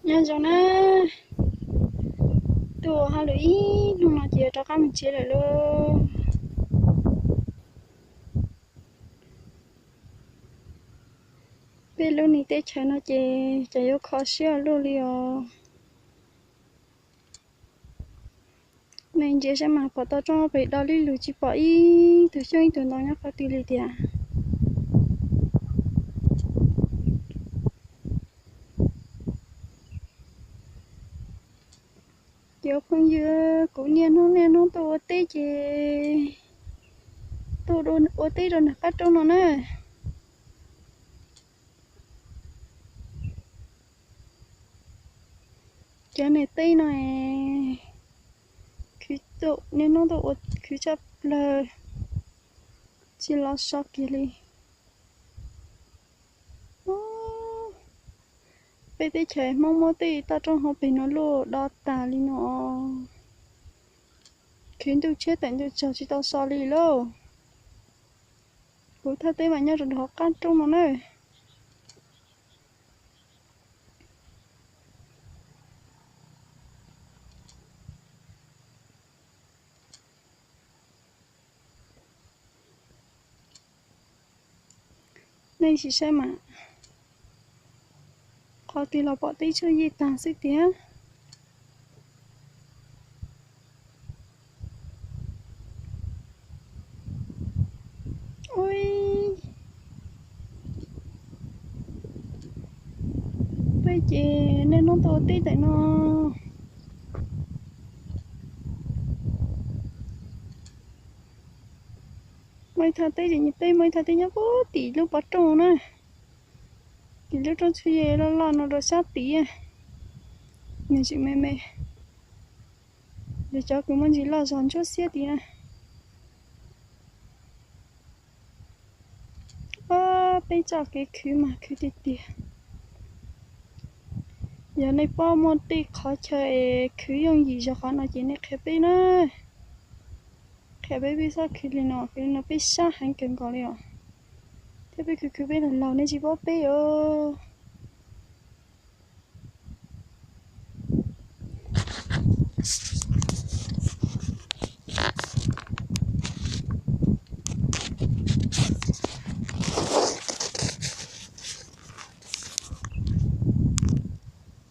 Nyob zoo na, tuaj ua hauj lwm ib hnub no ces rov qab mus tsev lawm lauj. Peb lub niag teb chaws no ces cas yuav kho siab luaj li os. Nej ntsia saib mas pom toj roob pem do li lug tsis pom ib tug xyoob ib tug ntoo nyob qhov twg li tiag. Cov phooj ywg, kuv niaj hnub niaj hnub tuaj ua teb ces tuaj ua teb rau nram qab roob no na. Cov niag teb no khwv txaus, niaj hnub tuaj ua khwv tshaj plaws, tsis los so kiag li. Peb teb chaws Hmoob muab tej toj roob hauv pes no luaj do tas li no. Khwv ntuj tshiab tawm ntuj tsaus tsis tau so li lauj. Kuv thaj teb mas nyob rau nram qab roob no na. Nej sim saib mas, qhov twg los pom teb tsuas yij tag xwb tiag. Ui, peb ces niaj hnub tuaj ua teb ntawm no. Muaj ib thaj teb ces peb muaj ib thaj teb nyob puag tim lub pov rooj na, tim lub roob txhuv yej loj loj no rau sab tid, nws tseem me me. Yog cov kws muaj ntsis loj zog ntsuab xiab tid na. Peb txoj kev khwv mas khwv tiag tiag. Yog nej paub muaj tej qhov chaw es khwv yooj yim zog qhov no ces nej qhia peb na. Qhia peb, peb txhob khwv li no, khwv li no peb sab heev kawg nkaus li os. Thiab peb khwv khwv peb laus laus nej tsis paub peb os.